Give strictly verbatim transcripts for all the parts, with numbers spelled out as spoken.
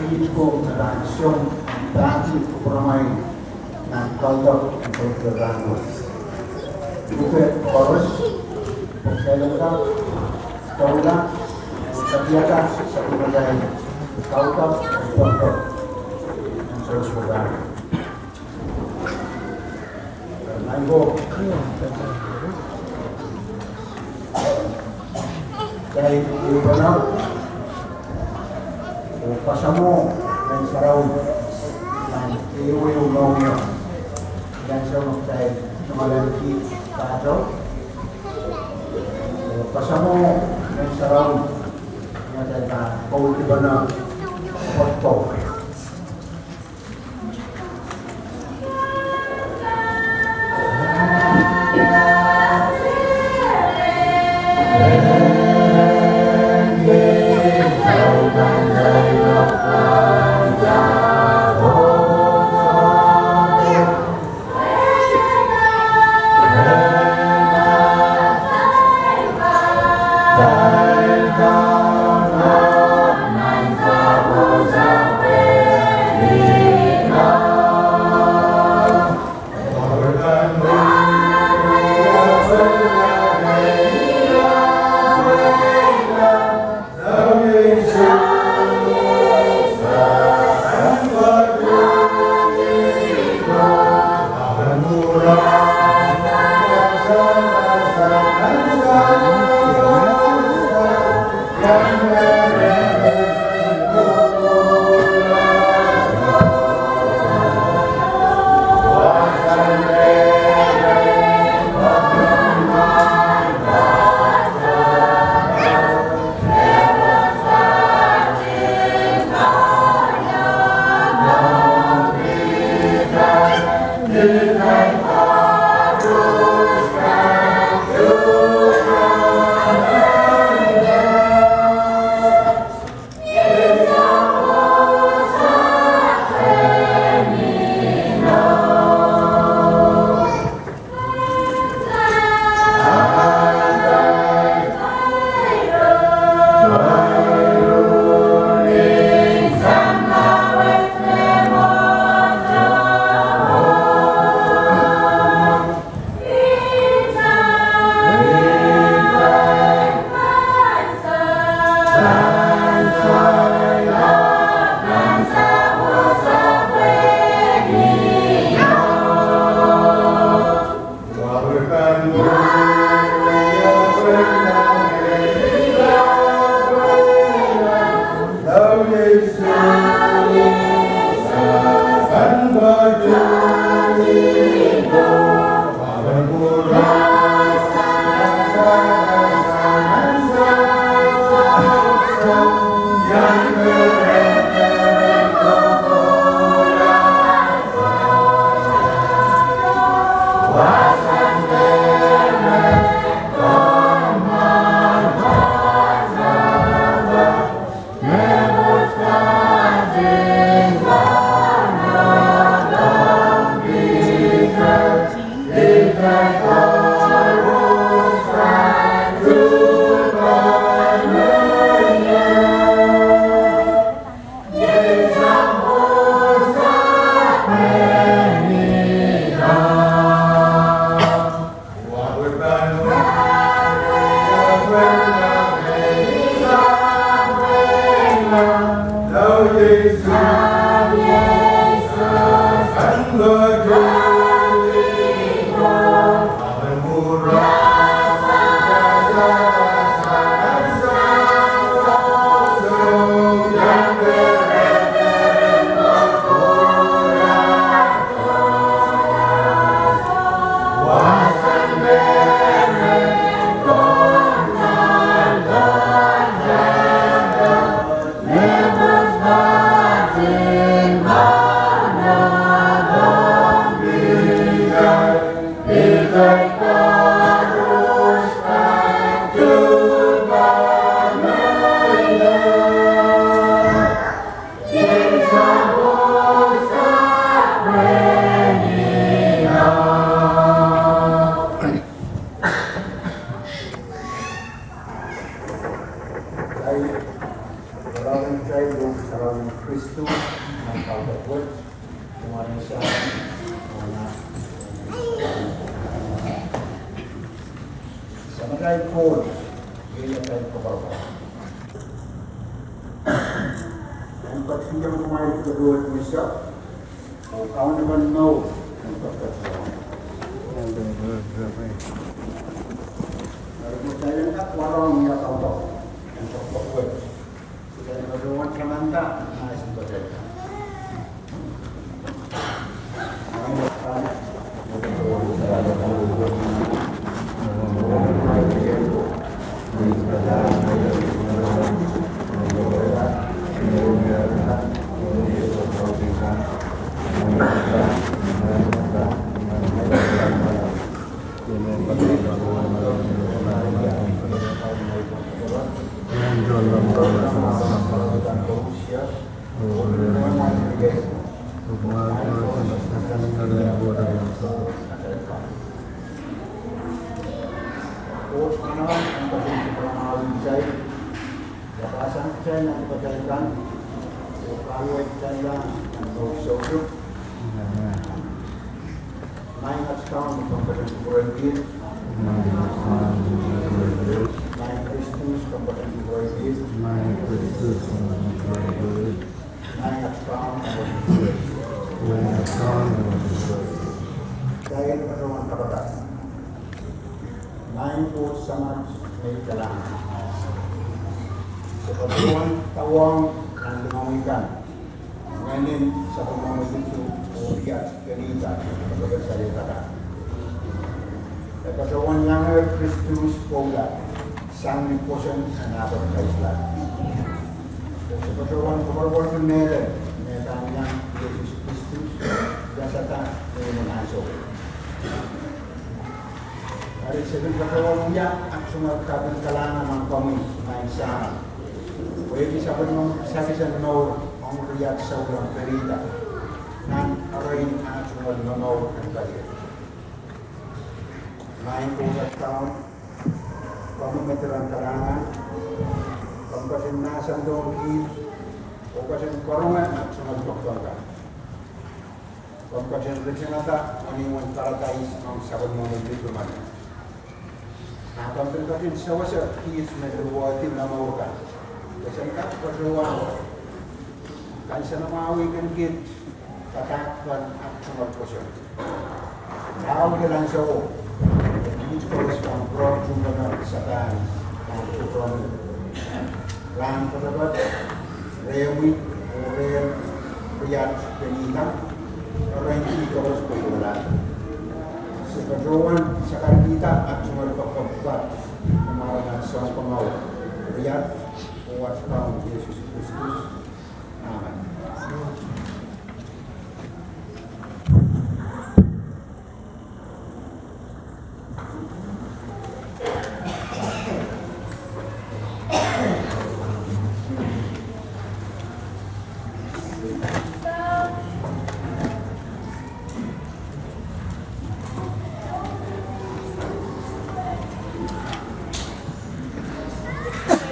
Ih ko me pahn song, pahn kupwuramwail nan kaudok en Souskohp rahnwet. Uhke koaros, pwosailenka, doula, katiada sapwellimatail kaudok en Souskohp rahnwet. Maing ko, kitail ehupene oh kasamwo Ngehn Sarawi nan ehuehu mohngiong. Ni ansou me kitail tungoalenki pahtou oh kasamwo Ngehn Sarawi, ni atail pahn koulkipene pwotpwot. Kristus, nan kaudok wet, kumwail sang, kumwail. Samatail Koht, iei atail koapworopwor. En ketin iang kumwail pwukat menseng, oh kaunop en mour en pwukat menseng. Eri kumwail en kak warohng ia kaudok en pwukat wet. Kitail patohwan tamanda mahsen patohwan. Maing at Kaun, komw ketin kupwurki. Maing Kristus, komw ketin kupwurki. Maing at Kaun, komw ketin kupwurki. Kitail patohwan kapakap. Maing Koht Samat me iang kalahngan, se patohwan kawohng nan limomwi kan. Ngehnin sapwellimomwi lidu oh riat peneinda, e patohwan iangehr Kristus pwoula sang ni pwoson en ah pepdaisla. Se patohwan koapworopworki mehlel me pahn iang Sises Kristus, iasada ni ansou. Eri se pil patohwan wia ah tungoal kaping kalahngan ong komwi, Maing Sahm, pwehki sapwellimomwi kisakis en mour ong riat souleng peneinda nan erein ah tungoal momour en palien. Maing Koht at Kaun, komwi me diren kalahngan, komw ketin mahsandohng kiht oh ketin karonge ah tungoal poakpoak kan. Komw ketin ritingada wenihmwen paradais ong sapwellimomwi lidumen. A komw pil ketin sewese kiht me luwehdi momour kan, pwe sen kak patohwan kansenamwahwihkin kiht padahk kan ah tungoal pwoson. Kaun, ansouo kiht koaros pahn pwurehng tuhkehla sapan pahn tuhkehla rahn poatopoat, rehmwi oh rehn riat peneinda, erein kiht koaros pwurala. Se patohwan sakarkihda ah tungoal poakpoak pwukat ni mwaren Sounkomour, riat, oh at Kaun Sises Kristus. Amen.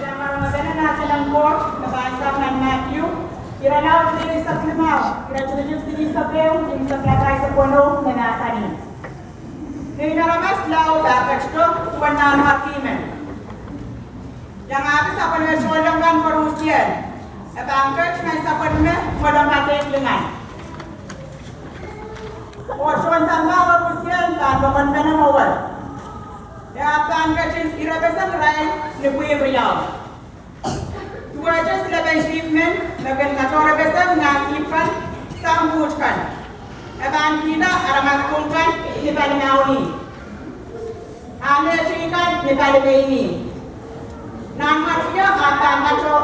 Ira maramasenen mahsen en Koht me pahn sang nan Madiu, irelaud rieisek limau, iretikitik silihsek ehu, limsek pahisek weneu, me mahsanih: Nein aramas laud ah ketido duwen nanmwarki men. Iangahki sapwellime tohnleng kan koarusie, e pahn ket nan sapwellime mwolong kadeik lingan. Oh tohn sampah koarusie pahn pokonpene mwowe, e ahpw pahn ketin irepeseng irail ni pwihn riau. Duwehte silepen sihpw men me kin katohrepeseng nah sihpw kan sang pwuht kan, e pahn kihda aramas pwung kan ni pali mauni, a mehteikan ni pali meini. Nanmwarkio ahpw pahn kato,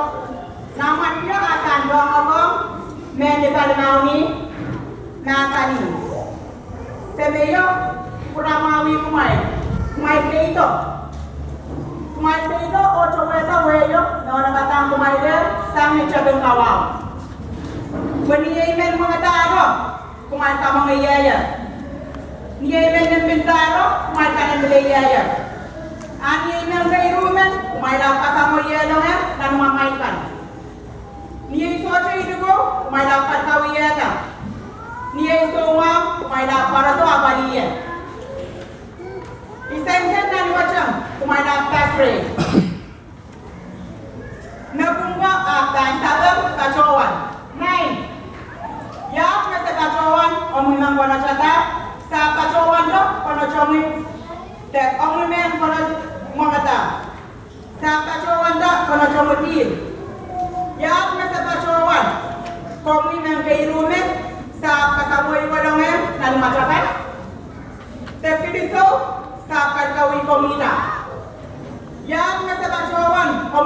nanmwarkio ahpw pahn poahngopohng mehn ni pali mauni, mahsanih: Semeio, I pwuramwahwih kumwail, kumwail peido. Kumwail peido oh towehda wehio me onopadahng kumwail sang ni tepin kawao. Pwe ni ei men mwengedahro, kumwail kamwengeieier. Ni ei men nim pildahro, kumwail kanenpileieier. A ni ei men reiruh men, kumwail ahpw kasamwoielongehr nan imwamwail kan. Ni ei sohte idiko,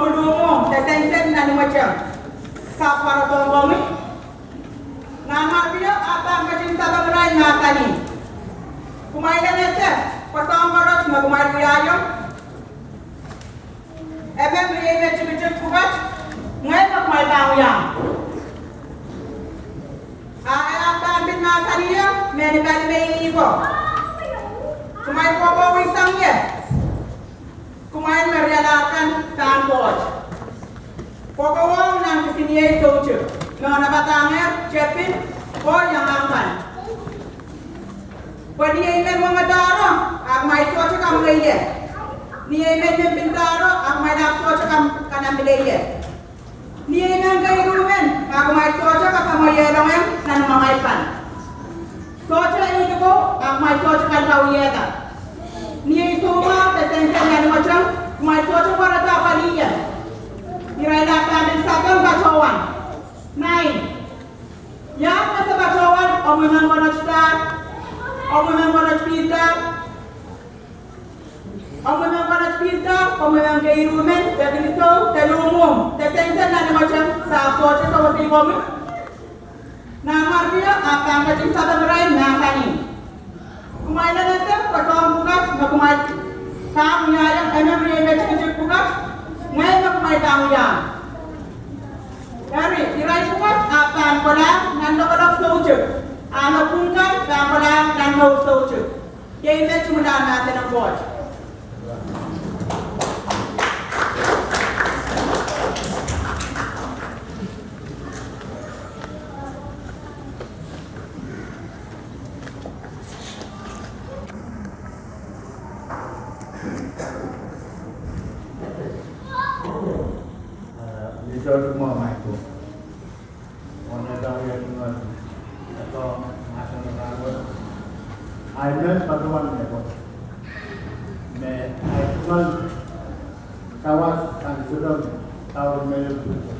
Lumwomw de sensen nan imweteng. Sapwara dohng komwi. Nanmwarkio ahpw pahn ketin sapeng irail mahsanih: Kumwail en ese pwe soahng koaros me kumwail wiahiong, emen riei me tikitik pwukat, ngehi me kumwail pahn wiahiong. A e ahpw pahn pil mahsanihong mehn pali me ineiko: Kumwail kohkohwei sang ie. Kumwail me rialahr kan pahn Koht. Kohkohwei nan kisiniei soutuk, me onopada ngehi tepin oh iangahki kan. Pwe ni ei men mwomwdahro, a kumwail sohte kamwei ie. Ni ei men men pindahro, a kumwail ahpw sohte kam kanam pil ie. Ni ei men keiru men, a kumwail sohte kasamwoielong nan imwamwail kan. Sohte ei likou, a kumwail sohte kalipawiehda. Ni ei soumwahu de sensen nan imweteng, kumwail sohte pwarada pali ie. Irail ahpw pahn pil sapeng patohwan. Nine. Ia me se patohwan, omwi men konot dahr, omwi men konot pihrdahr. Omwi men konot pihrdahr, omwi men keiru men, de kilisou, de lumwomw, de sensen nan imweteng, se ahpw sohte sewese komwi. Nanmwarkio ahpw pahn ketin sapeng irail mahsanih: Kumwail en ese pwe soahng pwukat me kumwail pahn wiahiong, emen riei me tikitik pwukat, ngehi me kumwail pahn wiahiong. Eri, irail pwukat ahpw pahn kolahng nan lokolok soutuk, a me pwukat pahn kolahng nan mour soutuk. Iei me tungoal mahsen en Koht. Eh, ni sohte mwahu Michael. Oneta wia tungoal, eto mahsen en Koht. Ahi men patohwan me ko. Me ahi tungoal sawas kan sidohng, kaur me pwuko.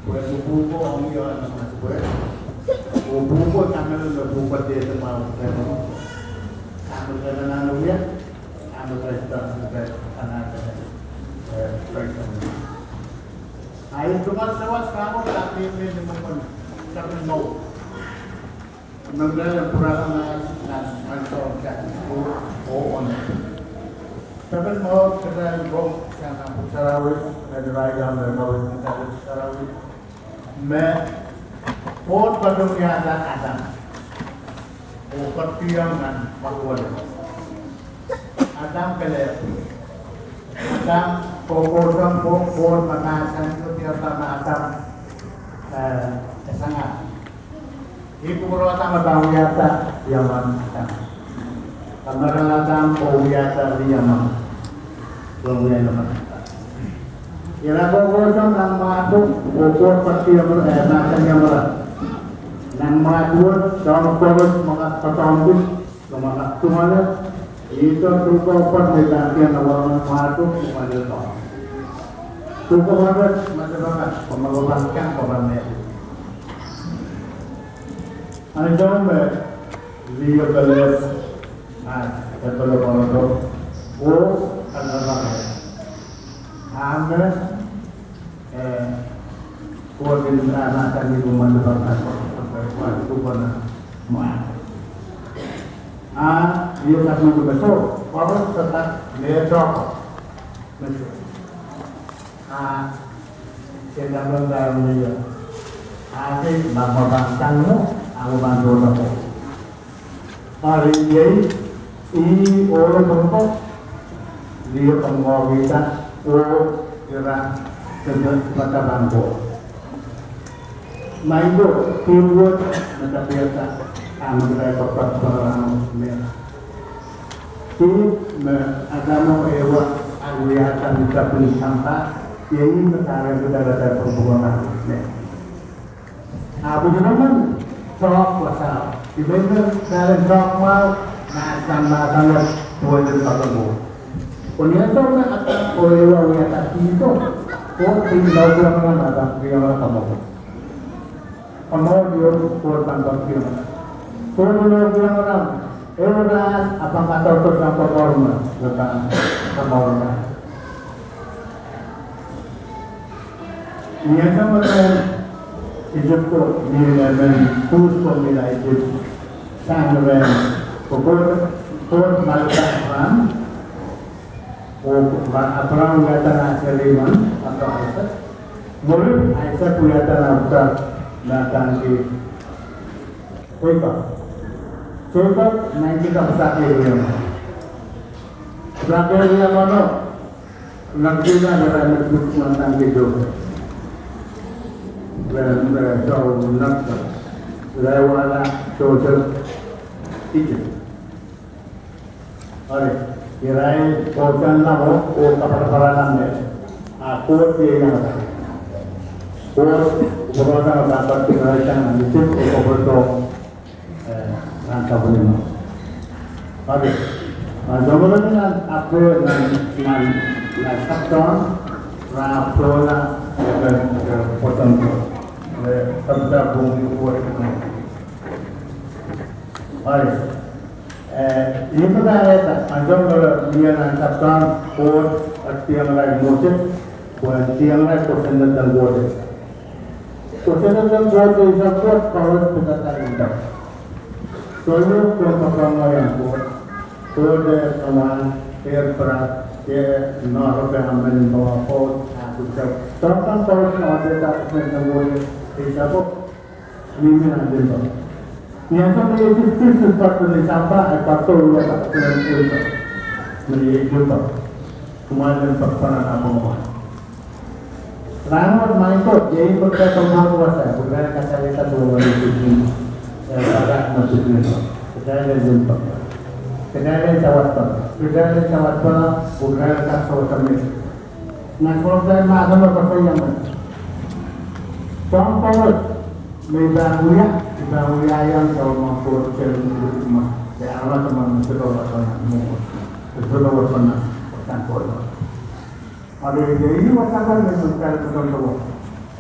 Pwe pwuko ong io nan mas pwe. Pwe pwuko kamel me pwuko de de ma pwe. Kamel de nan wia, kamel de nan wia, kamel de, eh, president. Ahi tungoal sawas kan ko, tak ni me ni mokon, tak ni mo. Mengele pwurala nan, nan, nan sohn Catholic school oh on. Seven mo, seven mo, sang nan pwuhk sarawi, nan irail iang nan pwuhk sarawi. Me, Koht patohwanohng Adam. Oh koaros iang nan pwuhk sarawi. Adam kelehpw. Adam, kohkohsang, Koht, Koht mahsanih, oh diarada me Adam, eh, e sangah. Ih kupwurada me pahn wiahda, iang nan Adam. Kamarain Adam, oh wiahda, iang nan. Pwe wiahda nan. Ira kohkohsang nan mwahdo, oh Koht patohwanohng, eh, mahsanih ira. Nan mwahdo, soahng koaros me kak koadohng kis, Kumwail kak tungoale, ihte tuhke pwoat me pahn kihong nan mwahdo, kumwail doadoahk. Tuhke pwoat me se pahn kak, kumwail pahn kak, kumwail me. Ansou me, lih kelehpw, a, e pele pwarato, oh, kalelapak. A me, eh, Koht en, ah, mahsanih kumwail pahn kak, kumwail tuhke nan mwahdo. A, ih kak me kumwail soh, kumwail sohte kak me tuhke. Me soh. A, se dahme dahme ih. A, se ma, ma pahn tang mwo, a, ma pahn doadoahk. Ari iei, ih ohl pwuko, lih pwuko mwohkihda, oh ira, kede pata pahn ko. Maing ko, pil wet, me tapihada, a me kitail pahn pahn pahn me. Ih me Adam oh Ewa, a wiahda ni tapin sampah, iei me kitail pahn pahn pahn me. Ahpw ih me sohte wasa. Ih me kitail en sohte mwahu, mahsen, mahsen, duwen sohte mwahu. Pwe ni ansou me Adam oh Ewa wiahda kihdo, Koht pil lohkiong nan Adam, kihong nan komour. Komour ieu Koht pahn lohkiong. Koht lohkiong nan, Ewa, a pahn kadarodo sang komour me, me pahn komour me. Ni ansou me Isip ko mih emen, Kush ko mih la Isip, sang rehn Koht, Koht malipw Apraam, oh ma Apraam wiahda nah seri men, ahpw Aisak. Mwuri Aisak wiahda nah pwutak me adaneki Jakob. Jakob, naineki kapasahki riemeno. Kapasahki riemeno, nan kihla irail me pwutak me adaneki Joseph. Re, re, so, nan, re wahla Joseph Isip. Ari, irail pwoson lamo oh kaparaparala me, a Koht ieiang irail. Koht pwurohsang irail, pil irail sang nan Isip oh kapwurodo, eh, nan sapwellime. Ari, a, soangen nan, a, nan, nan, nan sapwellime, ra pwola, eh, eh, pwoson ko. Eh, sapwellime pwung ko. Ari. Eh, ih me kahrehda, ansou me re mie nan sapwellime, Koht, eh, kihong irail Moses, pwe kihong irail kosonned en Koht. Kosonned en Koht, ih sapwellime koaros pidada limpoak. Soahng ko kapwungohng Koht, Koht, eh, kawahn, eh, pwutak, eh, nohrope amen, nohrope, ah, pwutak. Soahng koaros nohrope, ah, kosonned en Koht, ih sapwellime. Mihmi nan limpoak. Ni ansou me Yesus Kristus patpene sampah, e patohwan wiahda kosonned en Koht. Me iei limpoak. Kumwail en patohwan apwungpwung. Rahnwet, maing Koht, iei ih me kitail patohwan wasa, pwe kitail en kasalehda soangen Yesus Kristus. E patohwan me Yesus Kristus. Kitail en limpoak. Kitail en sawadpene. Kitail en sawadpene, pwe kitail en kak sewese mehla. Nan soangen mahsen me koasoia me, soahng koaros me I pahn wia, I pahn wiahiong sapwellimen Koht seri me, de aramas emen me sohte wasa nan mwomwohdiso, sohte wasa nan, wasa nan Koht. Ari, ih wasa kan me sohte wasa nan Koht.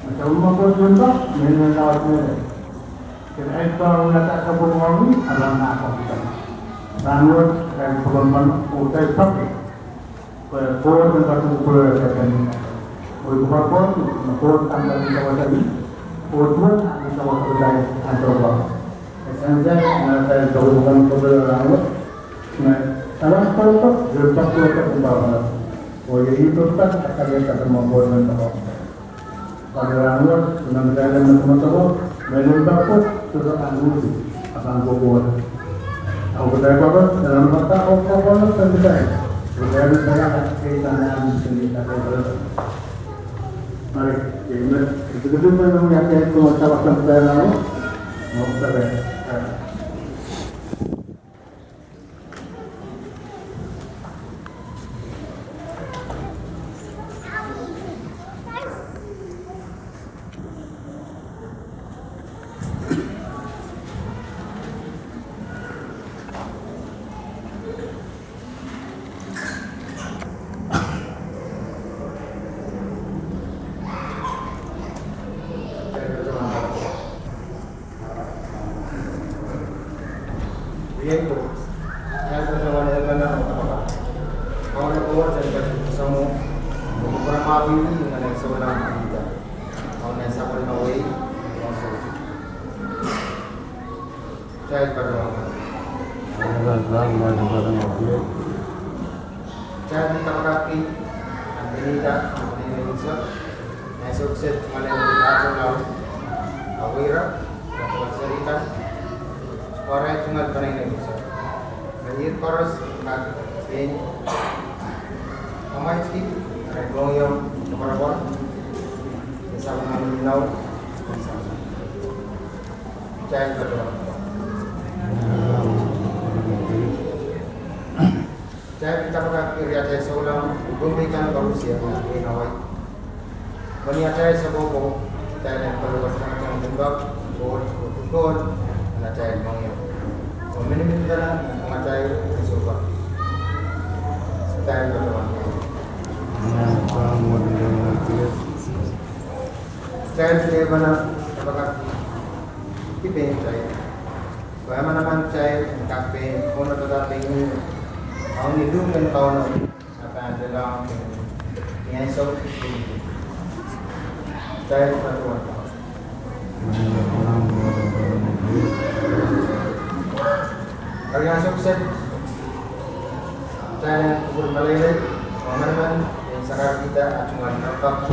Me sapwellimen Koht limpoak, me nin laud mehlel. Kitail pahn wiahda sapwellimomwi, a pahn mahkohng kitail. Rahnwet, kitail pahn pahn, oh kitail pahn Pwe Koht en kak kupwure kitail. Pwe kupwure Koht, me Koht kak kak kitail wasa ni. Koht wet a kitail wasa kitail ansou koaros. E sansal, me kitail pahn kupwure rahnwet. Me sawas Koht, limpoak Koht en pahn wasa. Oh iei ih pahn kak kak kitail me Koht en pahn wasa. Pwe rahnwet, nan kitail me sohte wasa, me limpoak Koht, sohte pahn uhdi, a pahn kokohla. Oh kitail koaros, nan kitail oh kokohla, pahn kitail. Kitail me pahn kak kitail nan kitail koaros. Ari, amen. Kitail me pahn kitail koaros, kitail rahnwet. Oh kitail, eh. Riei Koht, kitail patohwan ehupene oh kapakap. Kauno Koht en ketin samwo, oh kupwuramwahu ni ngehn en souleng en ih, oh ngehn sapwellime wei, oh soh. Kitail patohwan. Kitail kapakapki, nan peneinei, nan peneinei unsek, nan sohte tungoal en pahn souleng, a weira, nan tungoal serihkan, oh irail tungoal peneinei unsek. Me irail koaros kak pein kamwaitki, irail mohngiong koapworopwor, ni sapwellime Ngehn Sarawi. Kitail patohwan. Kitail kapakapki atail souleng, pwuhk me I kan koarusie nan wehin Hawaii. Mwein atail sohte kohkohdo, kitail en patohwan tengteng limpoak Koht, oh pwukoahn atail mohngiong. Oh miniminpene, oh atail sohte kohkohdo. Kitail patohwan. Kitail pahn kapakapki pein kitail. Pwe emenemen kitail en kak pein kaunopada pein ih, oh ni luhk en Kauno, a pahn lelong pein ih. Ni ansou, Kitail patohwan. Eri ansou kiset, kitail en kupwurmeleilei, oh manaman en sakarkihda ah tungoal kapakap.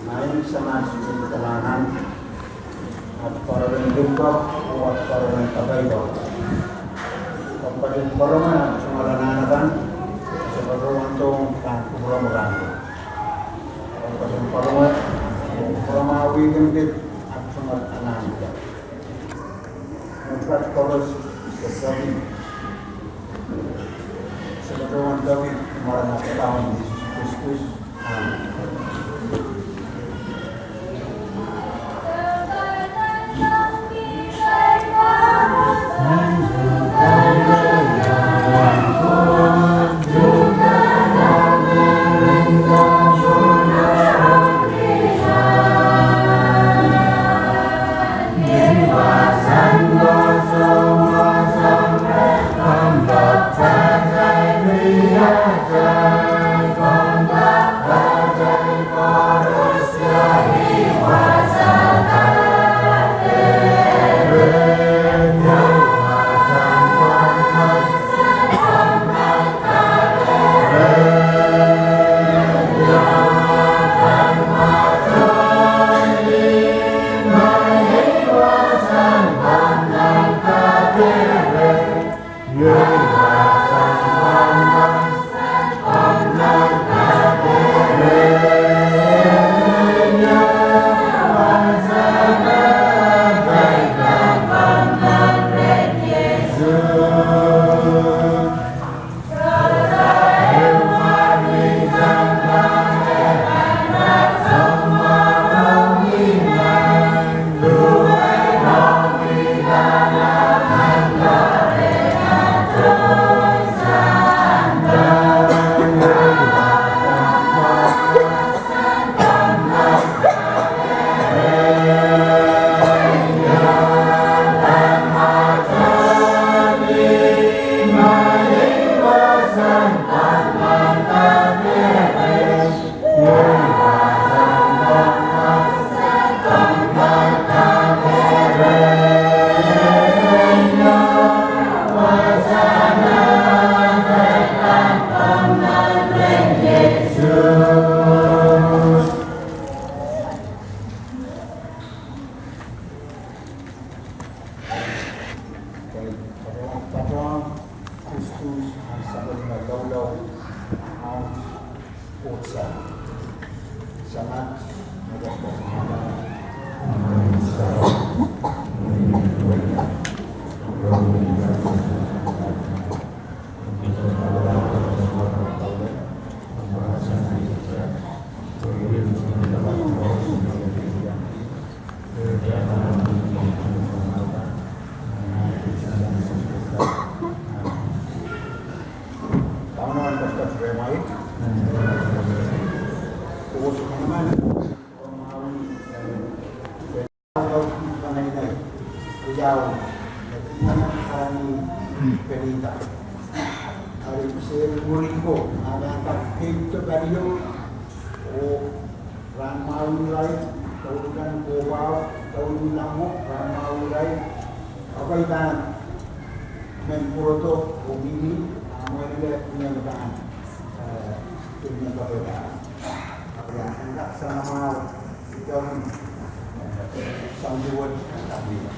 Maing Samat me kalahngan, at pwarodo en limpoak oh at pwarodo en kapaiada. Komw ketin pwarodo ahmw tungoal anahn akan, se patohwan dohng pahn kupwuromw akan. Komw ketin pwarodo, kupwuromw wihk en kit ahmw tungoal anahn akan. Mepwukat koaros, se peki. Se patohwan peki, ni mwaren atail Kaun Sises Kristus. Amen. Kitail patohwan patohwan Kristus, ahmw sapwellime loulou, ahmw Koht Sahm. Samat, me kak patohwan. Eri se mwuri ko, a pahn kak keirdo palio, oh rahnmwahun irail, douluhl kan kohwei, douluhl kan mwo, rahnmwahun irail, ape pahn men pwurodo oh mihmi, a mwahula mehn pahn, eh, pil men pahn pwurodo. Ape pahn kak sanamwahu, idohng, eh, soahng duwehte pahn kak mihmi.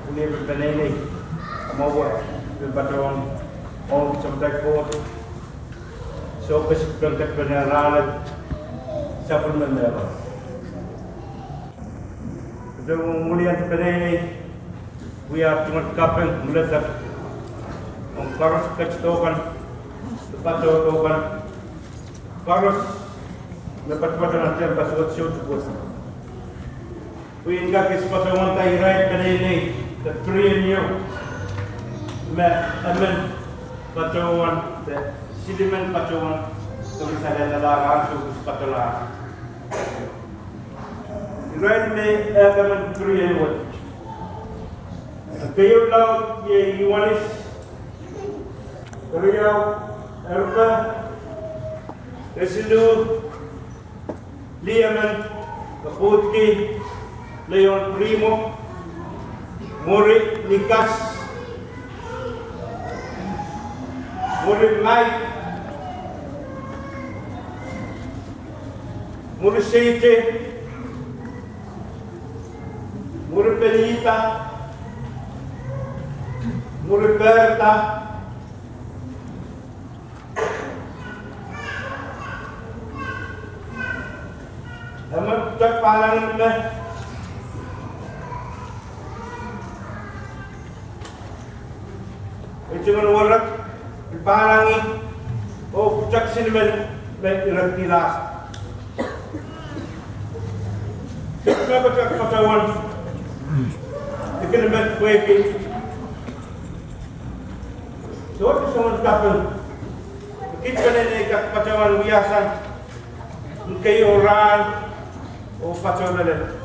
Wiliandi peneinei, mwowe, pil patohwan ong Samatail Koht, soh kesiluhn ket pene rahnwet, sapwellime mehla. Patohwan wiliandi peneinei, wia tungoal kaping mwuledek ong koaros ketido kan, patohdo kan, koaros me patopato nan tehnpas wet, soutik wet. Pwihn kak kis patohwan da irail peneinei de pirien ieu me emen patohwan de silimen patohwan de misalehda lahr ansou kis patohla. Irail me ehk emen pirien wet. Keieu laud iei Ioanis, keriau Erpe, kesiluh Liemen, me pwoudki Leon Primo, mwuri Nikas, mwuri Mai, mwuri Seite, mwuri Penita, mwuri Berta, emen pwutak pahlangin me, e tungoal werek, pahlangi, oh pwutak silimen me irekdilahsang. Sohte me pwutak patohwan, e kin met pwehki sohte soangen kaping me kiht peneinei kak patohwan wiahsang ni keieu rahn oh patoh lel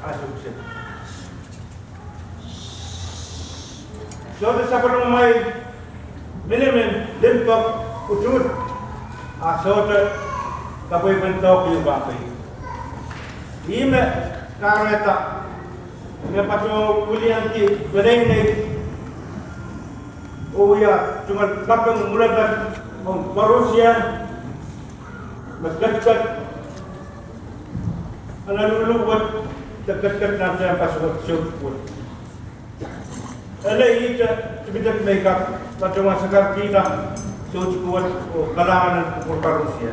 ansou kiset. Sohte sapwellimamwail minimin limpoak utuht, a sohte kapwepwendo kiukampei. Ihme kahrehda me patohwan wiliandi peneinei oh wia tungoal kaping mwuledek ong koarosie me ketiket nan lulu wet de ketiket nan tehnpas wet, soutik wet. Ele ihte tikitik me I kak patohwan sakarkihda soutik wet oh kalahngan en kupwur koarosie.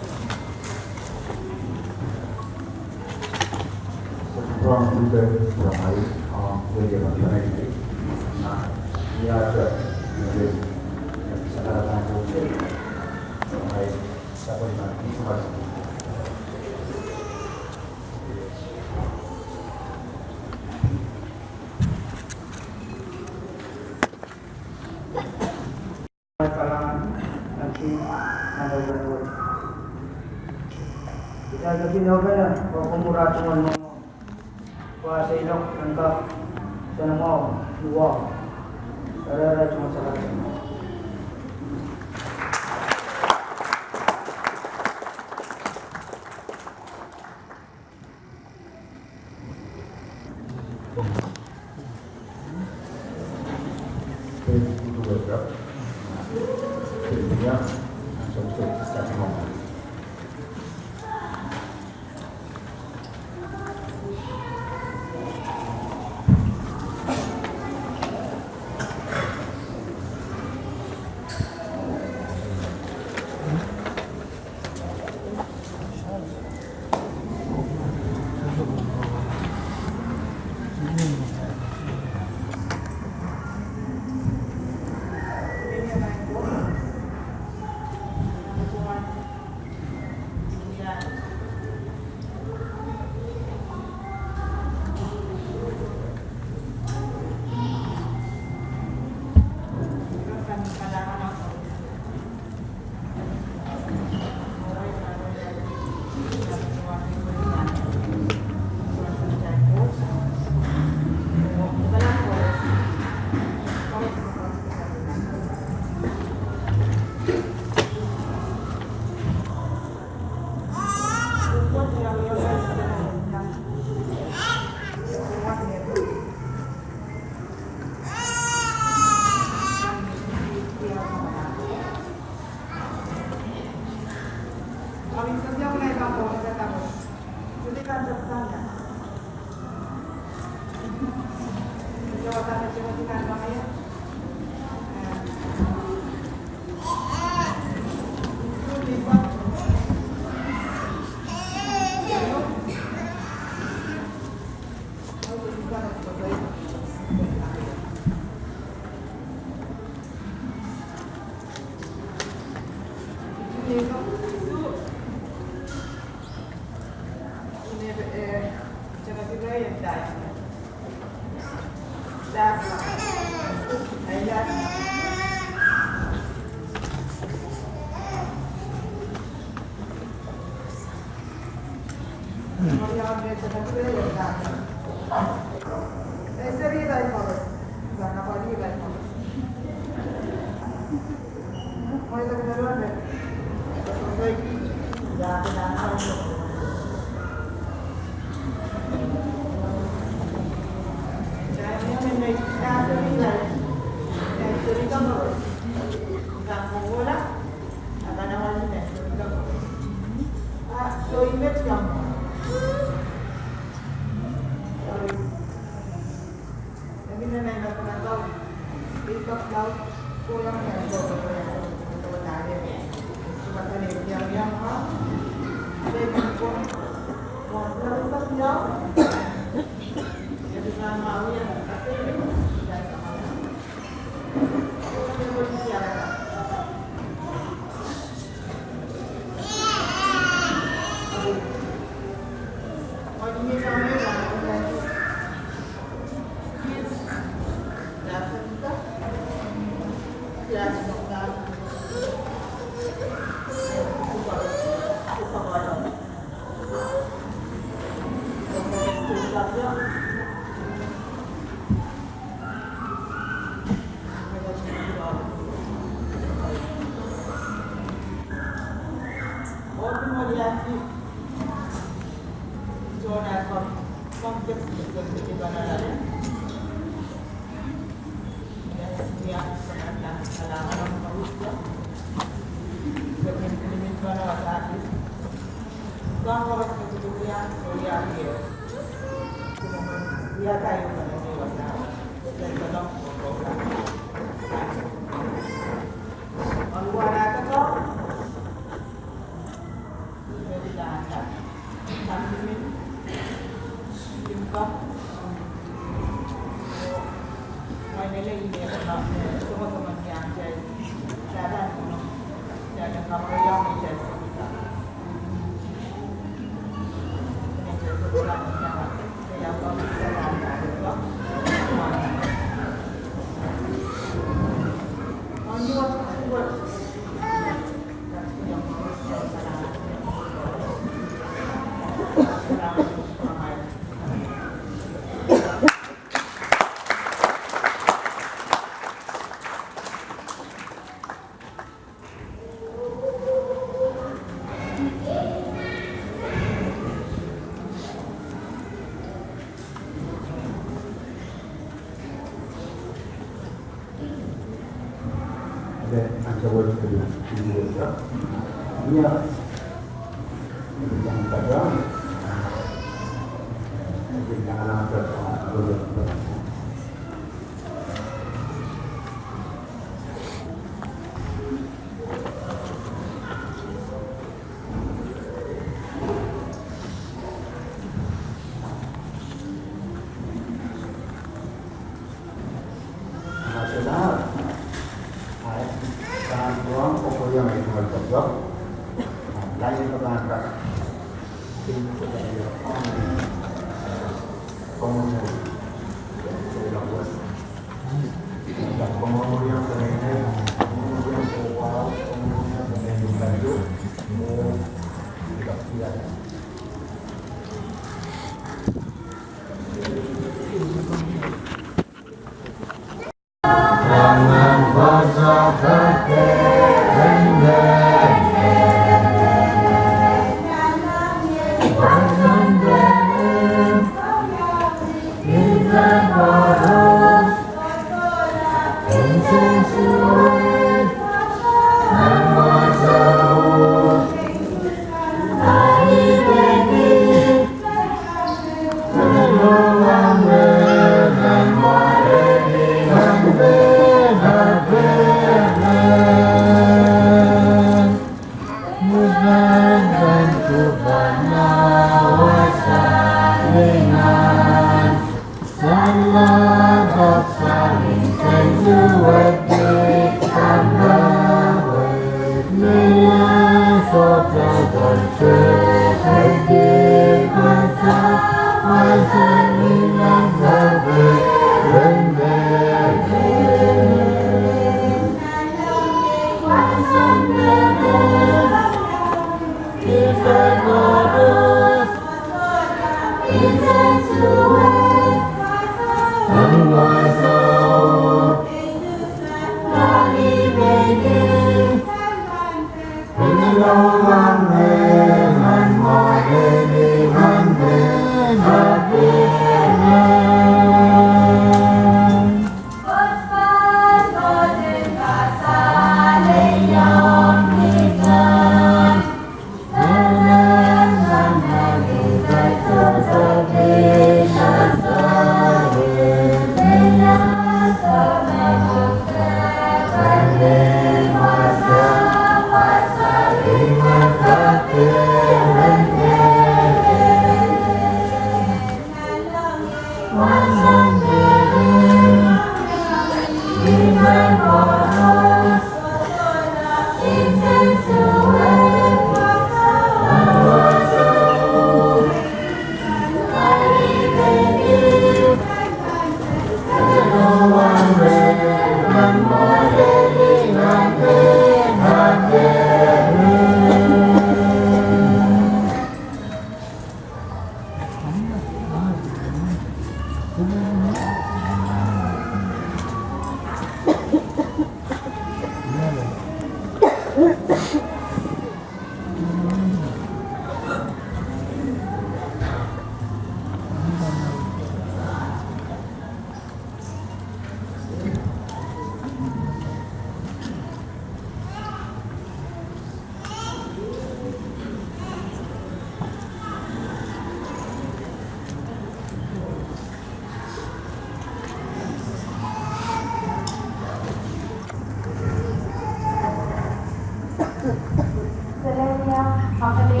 Selenia, Akalei,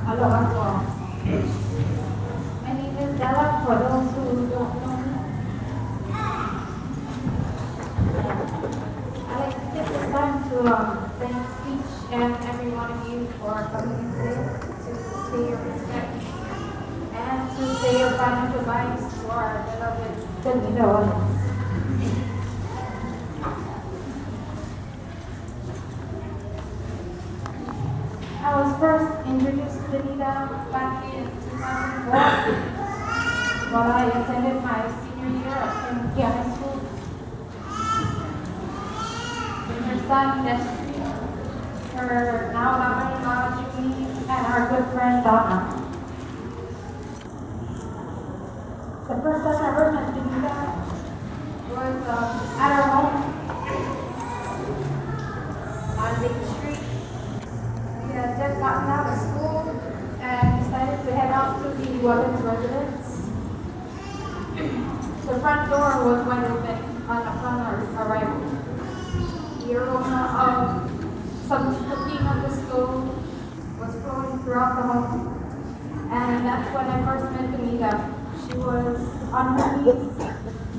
Alo Alo. My name is Della, for those who don't know me. I'd like to take this time to, um, thank each and every one of you for coming in today to pay your respects and to say your final goodbyes to our beloved Benita Williams. I was first introduced to Benita back in two thousand four when I attended my senior year at Kennedy High School. With her son, Destiny, her now lover-in-law, Jimmy, and our good friend, Donna. The first time I ever met Benita was, um, at our home on Main Street. We had just gotten out of school and decided to head out to the women's residence. The front door was wide open on, upon our arrival. The aroma of some cooking on the stove was flowing throughout the home. And that's when I first met Benita. She was on her knees,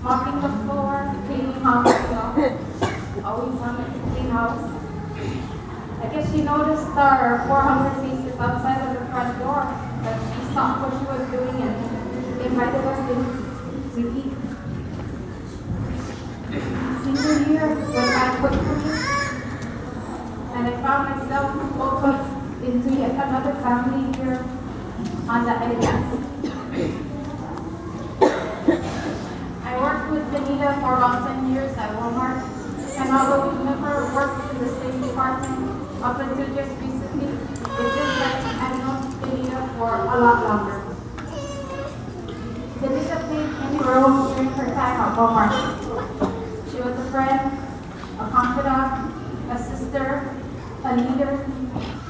mopping the floor, cleaning house, you know, always wanted to clean house. I guess she noticed our four hungry faces outside of the front door, but she stopped what she was doing and invited us in to eat. Senior year went by quickly, and I found myself welcomed into yet another family here on the island. I worked with Benita for about ten years at Walmart, and although we've never worked in the same department up until just recently, it feels like I've known Benita for a lot longer. Benita played many roles during her time at Walmart. She was a friend, a confidant, a sister, a leader,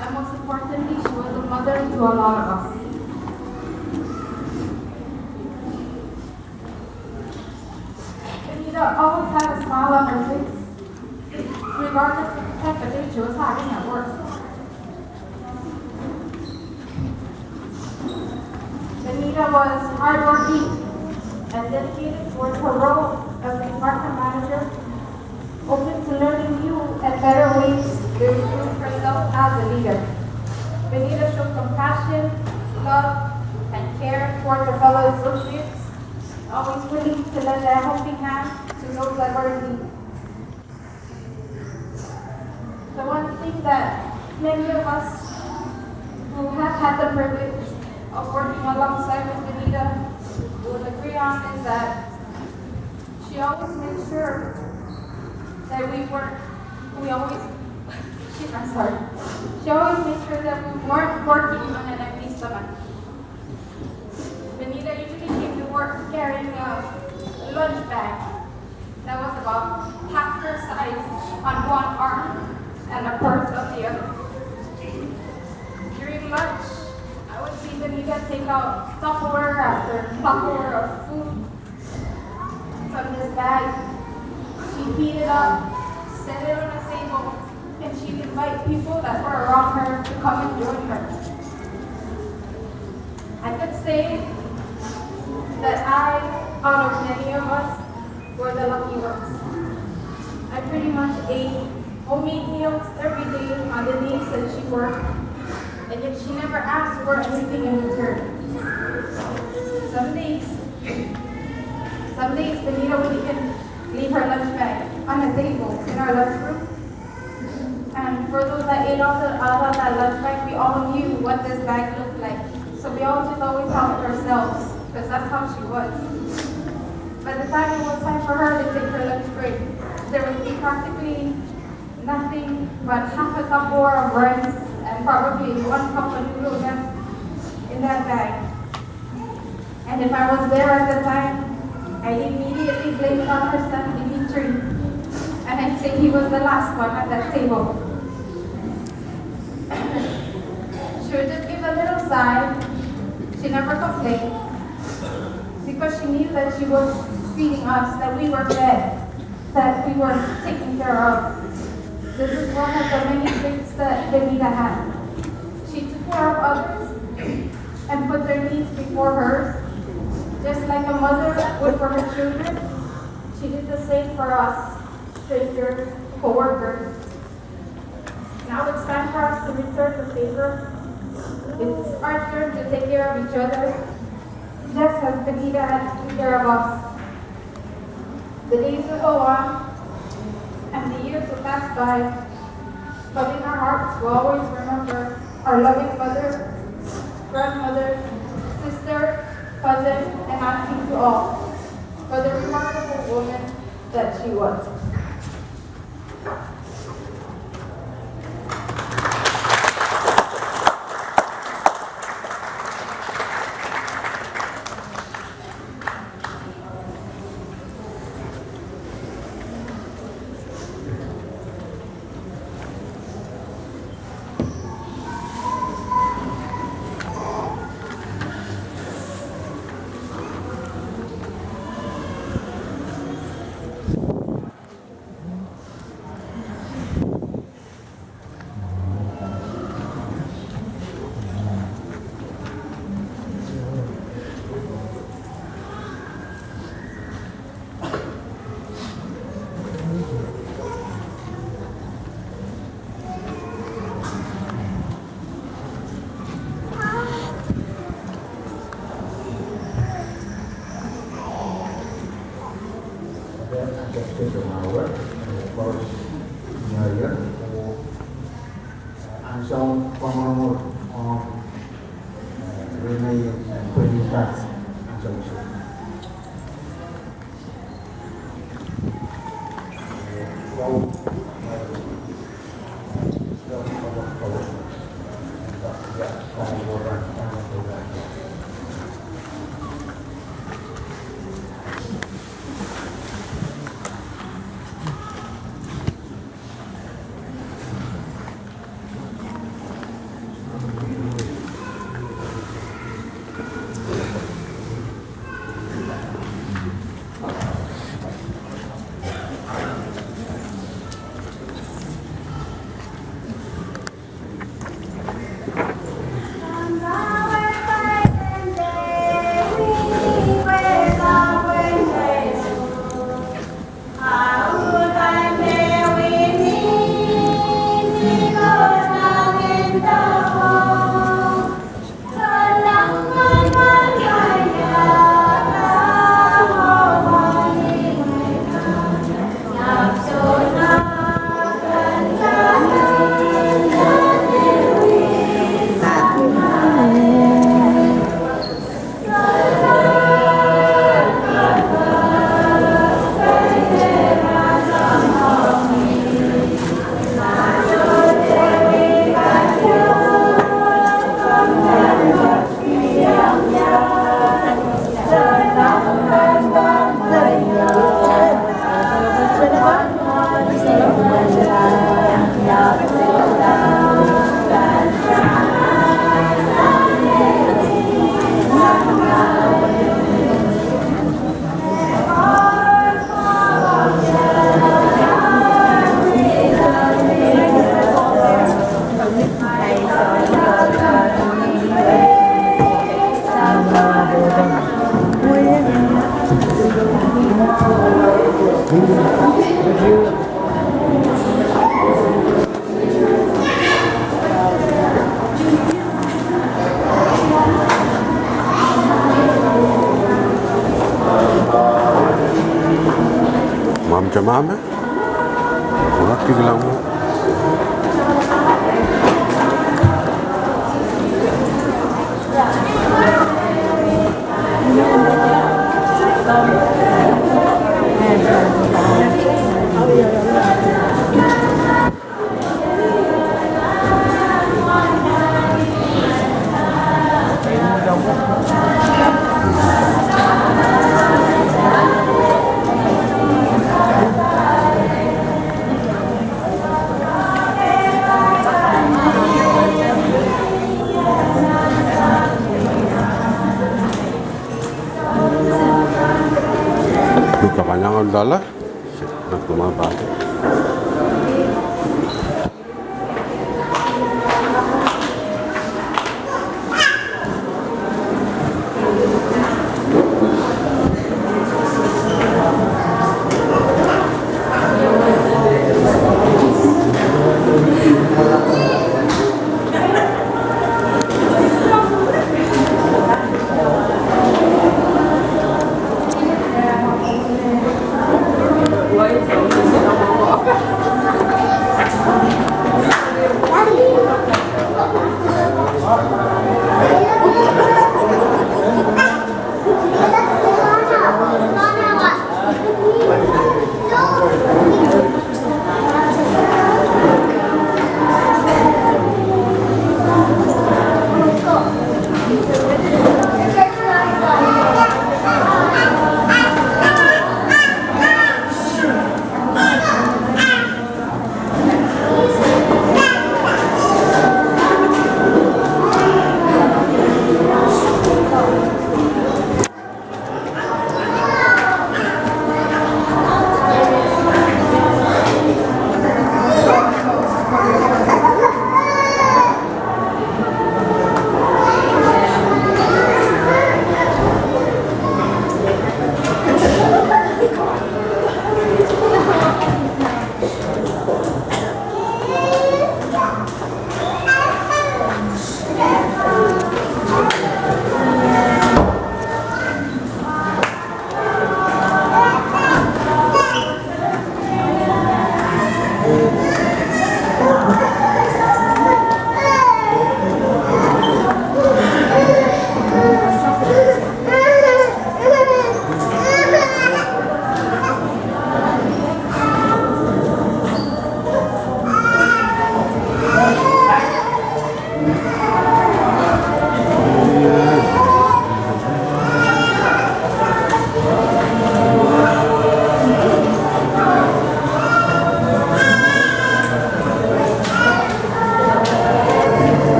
and most importantly, she was a mother to a lot of us. Benita always had a smile on her face, regardless of the type of day she was having at work. was hardworking and dedicated towards her role as a department manager, open to learning new and better ways to improve herself as a leader. Benita showed compassion, love, and care towards her fellow associates, always willing to lend a helping hand to those that were in need. The one thing that many of us who have had the privilege of working alongside with Benita will agree on is that she always made sure that we weren't, we always, she, I'm sorry, she always made sure that we weren't working on an empty stomach. Benita usually came to work carrying a lunch bag that was about half her size on one arm and a purse on the other. During lunch, I would see Benita take out Tupperware after Tupperware of food from this bag. She'd heat it up, set it on a table, and she'd invite people that were around her to come and join her. I could say that I, out of many of us, were the lucky ones. I pretty much ate homemade meals every day on the days that she worked, and yet she never asked for anything in return. Some days, some days Benita would even leave her lunch bag on the table in our lunchroom. And for those that ate out of, out of that lunch bag, we all knew what this bag looked like. So we all just always helped ourselves, because that's how she was. By the time it was time for her to take her lunch break, there would be practically nothing but half a Tupperware of rice and probably one cup of noodle left in that bag. And if I was there at the time, I'd immediately blame it on her son, Dimitri, and I'd say he was the last one at that table. She would just give a little sigh. She never complained because she knew that she was feeding us, that we were fed, that we were taken care of. This is one of the many traits that Benita had. She took care of others and put their needs before hers. Just like a mother would for her children, she did the same for us, strangers, co-workers. Now it's time for us to return the favor. It's our turn to take care of each other, just as Benita had taken care of us. The days will go on, and the years will pass by, but in our hearts we'll always remember our loving mother, grandmother, sister, cousin, and auntie to all, for the remarkable woman that she was. Then I just take an hour, and of course, near here, for, uh, and some former, um, uh, Renee and Benita and so on. Mam tamame. Wakilamo. Kapanangan dala.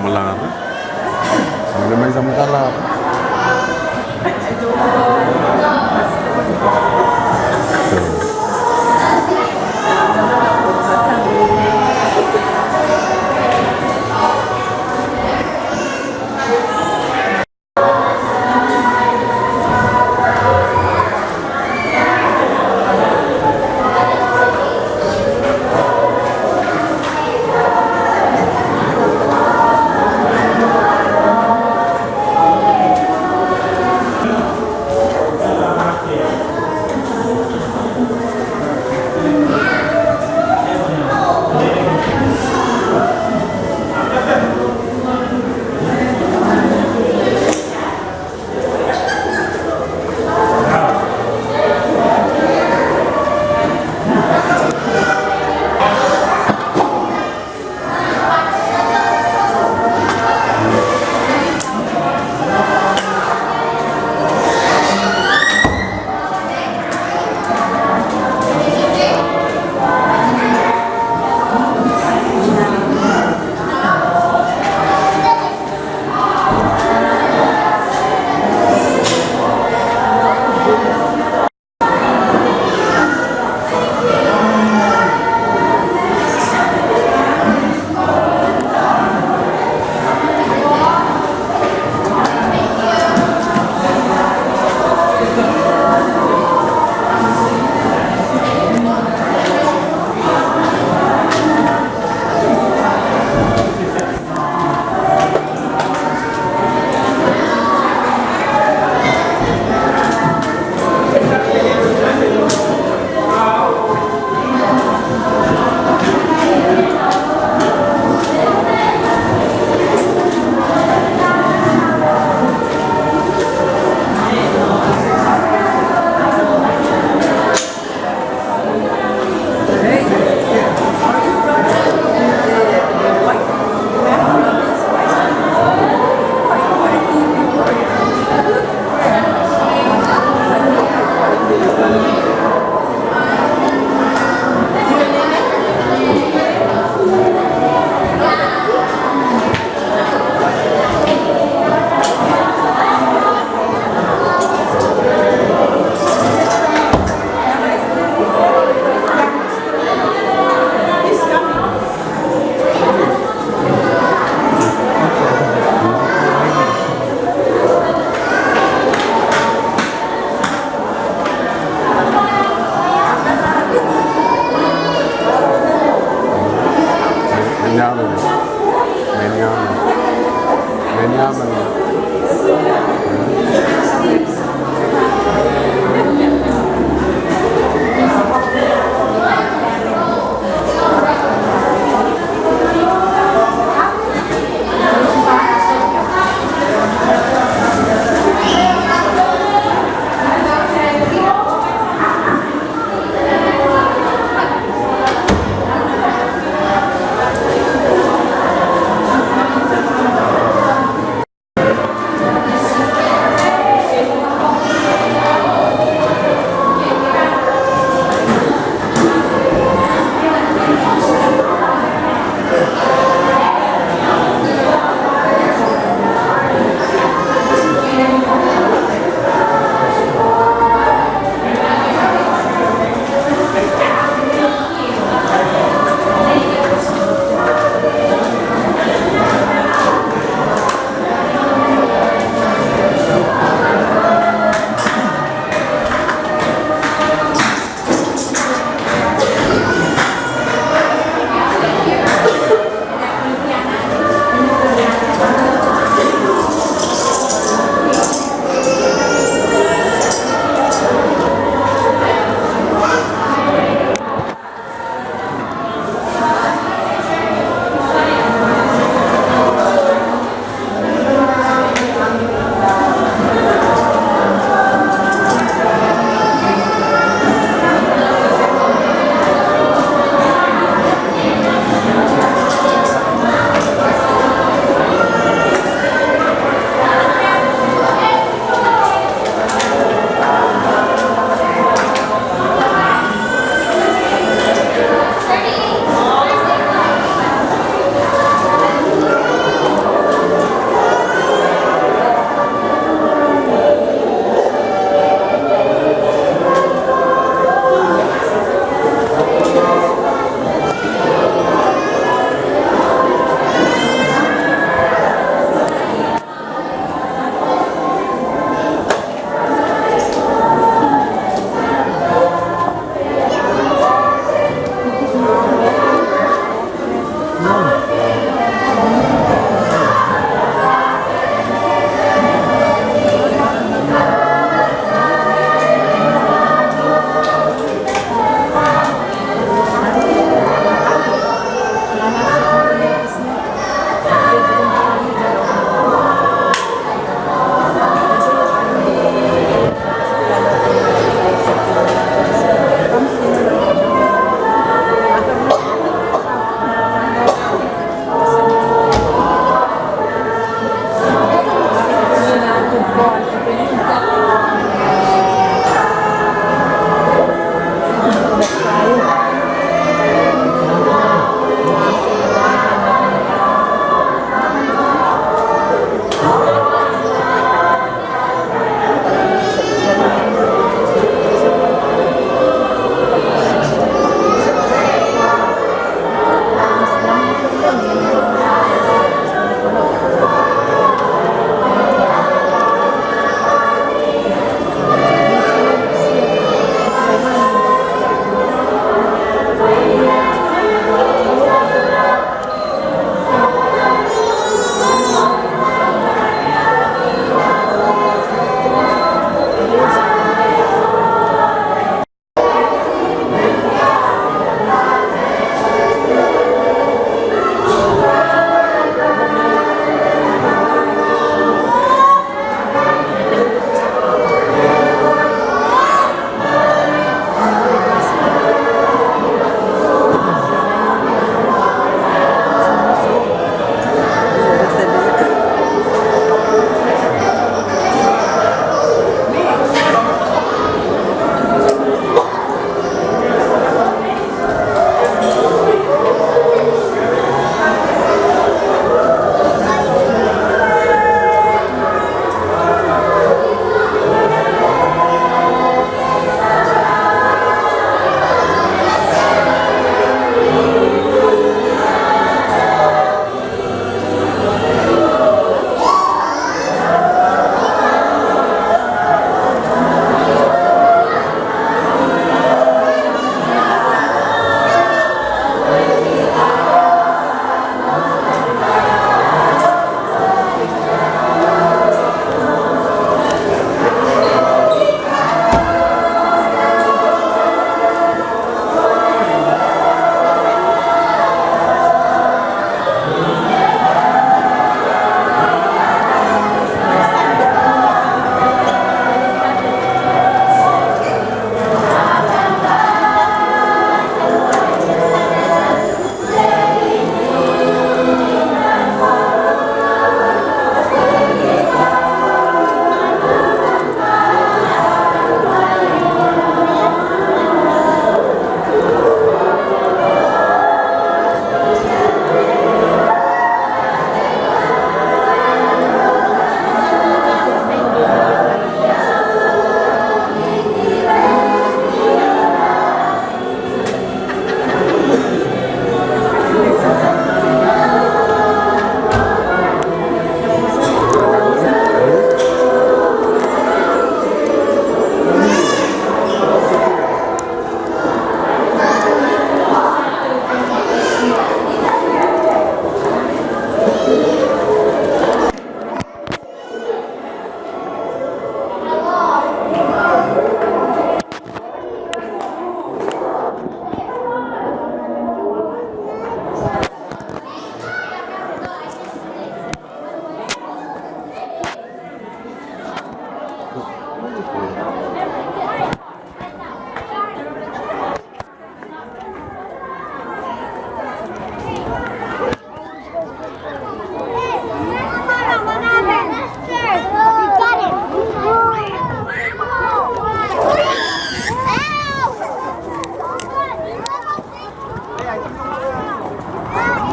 Malahr. Mele menseng kalahr.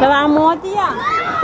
Kalahngan mwohdi ah.